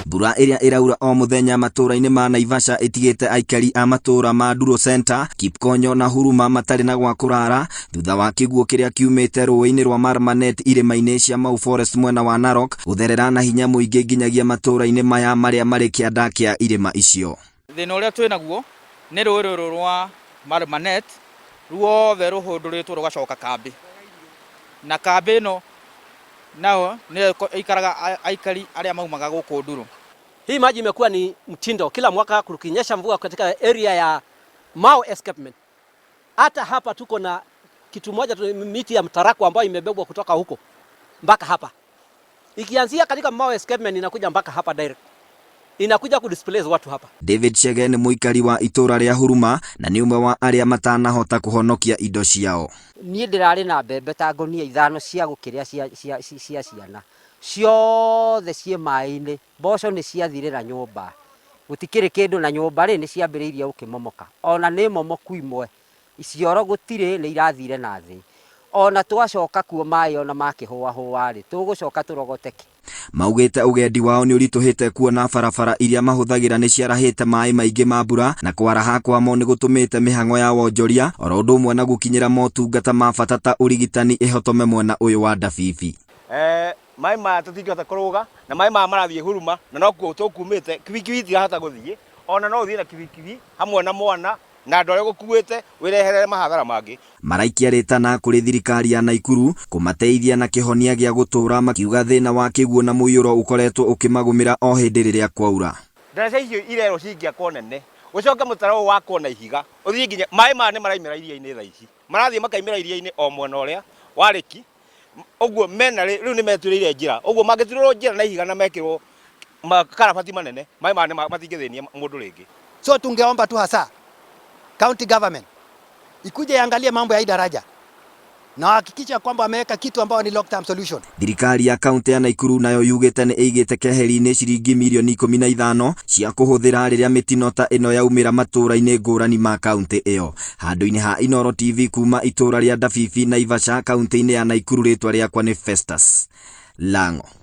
Mbura ĩrĩa ĩraura o mũthenya matũũra-inĩ ma Naivasha ĩtigĩte aikari a matũũra ma Nduro Centre, Kipkonyo na Huruma matarĩ na gwa kũrara thutha wa kĩguũ kĩrĩa kiumĩte rũũĩ-inĩ rwa Marmanet irĩma-inĩ cia Mau Forest mwena wa Narok gũtherera na hinya mũingĩ nginyagia matũũra-inĩ maya marĩa marĩ kĩanda kĩa irĩma icio. Thĩna ũrĩa twĩ naguo nĩ rũĩ rũrũ rwa Marmanet ruothe rũhũndũrĩtwo rũgacoka kambĩ, na kambĩ ĩno nayo nĩyo ĩikaraga aikari arĩa maumaga gũkũ Nduro. Hii maji imekuwa ni mtindo kila mwaka kukinyesha mvua katika area ya Mau Escarpment. Hata hapa tuko na kitu moja tu, miti ya mtarakwa ambayo imebebwa kutoka huko mpaka hapa. Ikianzia katika Mau Escarpment inakuja mpaka hapa direct. Inakuja kudisplace watu hapa. David Chege nĩ mũikari wa itũũra rĩa Huruma na nĩ ũmwe wa arĩa matanahota kũhonokia indo ciao. Niĩ ndĩrarĩ na mbembe ta ngonia ithano cia gũkĩrĩa cia, cia, cia ciana ciothe ciĩ maĩ-inĩ, mboco nĩ ciathirĩra nyũmba, gũtikĩrĩ kĩndũ na nyũmba rĩ nĩ ciambĩrĩirie gũkĩmomoka, ona nĩ momoku imwe, icioro gũtirĩ nĩ irathire na thĩ, ona twacoka kuo maĩ ona makĩhũahũa rĩ, tũgũcoka tũrogote kĩ? Maugĩte ũgendi wao nĩ ũritũhĩte kuona barabara iria mahũthagĩra nĩ ciarahĩte maĩ maingĩ ma mbura na kwaraha kwamo nĩ gũtũmĩte mĩhang'o ya wonjoria oro ũndũ ũmwe na gũkinyĩra motungata ma bata ta ũrigitani ĩhotome mwena ũyũ wa Ndabibi. Maĩ maya tũtingĩhota kũrũga na maĩ maya marathiĩ huruma na nokuo tũkumĩte kibikibi itirahota gũthiĩ ona no ũthiĩ na kibikibi hamwe na mwana na andũ arĩa ũgũkuĩte wĩreherere mahathara mangĩ. Maraikia rĩtana kũrĩ thirikari ya Naikuru kũmateithia na kĩhonia gĩa gũtũũra makiuga thĩna wa kĩguũ na mũiyũro ũkoretwo ũkĩmagũmĩra o hĩndĩ rĩrĩa kwaura. Ndaraca icio irerwo cingĩakwo nene gũcoke mũtaro ũyũ wakwo na ihiga ũthiĩ nginya maĩ maya nĩ maraimĩra iria-inĩ thaa ici marathiĩ makaimĩra iria-inĩ o mwena ũrĩa wa Lake ũguo mena rĩu nĩ metuĩrĩire njĩra ũguo mangĩturĩrwo njĩra na ihiga na mekĩrwo makarabati manene maĩ maya matingĩthĩnia mũndũ rĩngĩ. So tungeomba tu hasa county government ikuje iangalie mambo ya hii daraja na wahakikisha kwamba wameweka kitu ambao ni long term solution. Thirikari ya kaunti ya Naikuru nayo yugĩte nĩ ĩigĩte keheri-inĩ ciringi mirioni 15 cia kũhũthĩra rĩrĩa mĩtino ta ĩno yaumĩra matũũra-inĩ ngũrani ma kaunti ĩyo. Handũ-inĩ ha Inooro TV kuma itũũra rĩa Ndabibi, Naivasha, kaunti-inĩ ya Naikuru, rĩtwa rĩakwa nĩ Festus Lang'o.